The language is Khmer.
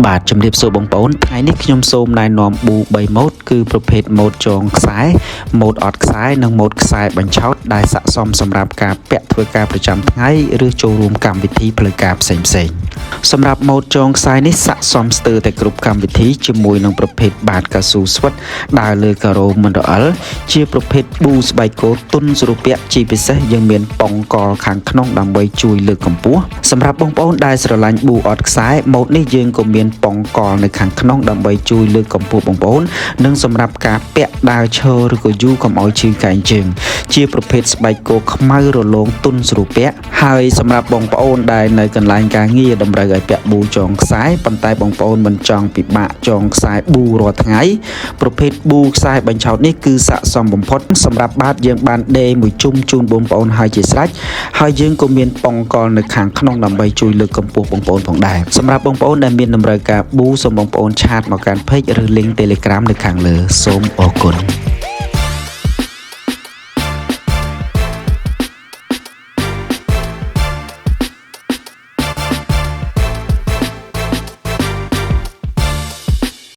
បាទជំរាបសួរបងប្អូនថ្ងៃនេះខ្ញុំសូមណែនាំប៊ូ3ម៉ូតគឺប្រភេទម៉ូតចងខ្សែម៉ូតអត់ខ្សែនិងម៉ូតខ្សែបញ្ឆោតដែលស័ក្តិសមសម្រាប់ការពាក់ធ្វើការប្រចាំថ្ងៃឬចូលរួមកម្មវិធីផ្លូវការផ្សេងៗសម្រាប់ម៉ូតចងខ្សែនេះស័ក្តិសមស្ទើរតែគ្រប់កម្មវិធីជាមួយនឹងប្រភេទបាតកៅស៊ូស្វិតដើរលើការ៉ូមិនរអិលជាប្រភេទប៊ូស្បែកគោទុនស្រូពៈជាពិសេសយើងមានប៉ុងកខាងក្នុងដើម្បីជួយលើកកម្ពស់សម្រាប់បងប្អូនដែលស្រឡាញ់ប៊ូអត់ខ្សែម៉ូតនេះយើងក៏មានប៉ុងកនៅខាងក្នុងដើម្បីជួយលើកកម្ពស់បងប្អូននិងសម្រាប់ការពាក់ដើរឈរឬក៏យូរកុំឲ្យឈឺកែងជើងជាប្រភេទស្បែកគោខ្មៅរលោងទុនស្រូពៈហើយសម្រាប់បងប្អូនដែលនៅកន្លែងការងារតម្រូវឲ្យពាក់ប៊ូចងខ្សែប៉ុន្តែបងប្អូនមិនចង់ពិបាកចងខ្សែប៊ូរាល់ថ្ងៃប្រភេទប៊ូខ្សែបញ្ឆោតនេះគឺស័ក្តិសមបំផុតសម្រាប់បាតយើងបានដេមួយជុំជូនបងប្អូនហើយជាស្រេចហើយយើងក៏មានប៉ុងកលនៅខាងក្នុងដើម្បីជួយលើកកម្ពស់បងប្អូនផងដែរសម្រាប់បងប្អូនដែលមានតម្រូវការប៊ូសូមបងប្អូន chat មកកាន់ page ឬ link Telegram នៅខាងលើសូមអរគុណ។